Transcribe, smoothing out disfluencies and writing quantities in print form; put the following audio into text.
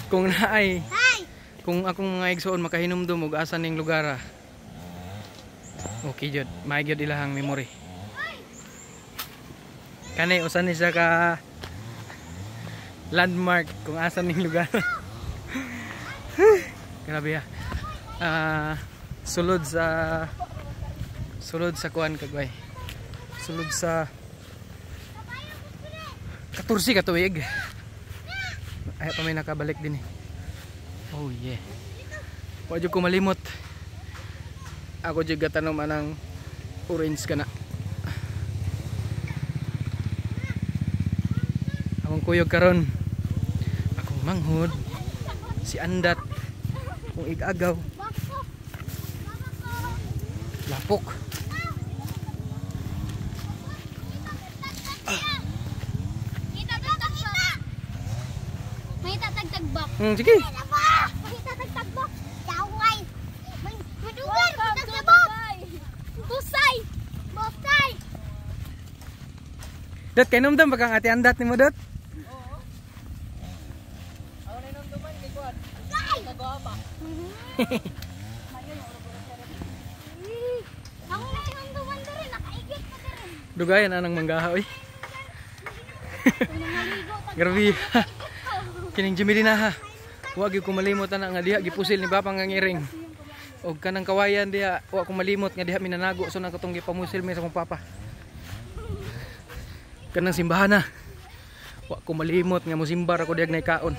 Kung naay kung akong mga igsoon makahinumdum og asa ning lugar ah. Okay jud, maay gyud ilahang memory. Kani usa ni siya ka landmark kung asa ning lugar. Grabe ah. Ah, sulod sa kuan kagway. Sulod sa 14 ka tuig. Ay pa may nakabalik din eh. Oh yeah. Wa jud ko malimot. Ako jud gatanom anang orange kana. Akong kuyog karon. Akong manghod si Andat kung igagaw. Lapok. May tatagtagbak. Sige. May tatagtagbak. Daway. May madugan tatagtagbak. Busay. Busay. Dot kay numdum ba kang Ate Andat nimo, Dot? Ako na inumduman kay kuan. Kagwapa. Ako na inumduman diri, nakaigit pa diri. Dugayan anang manggaha oy. Grabe. Kining Jimmy na ha. Wa gyud ko malimot ana nga diha gipusil ni Papa nga ngiring. Og kanang kawayan diha, wa ko malimot nga diha minanago so nang katong gipamusil mi sa akong papa. Kanang simbahan na. Wa ko malimot nga mosimbar ako diha kaon.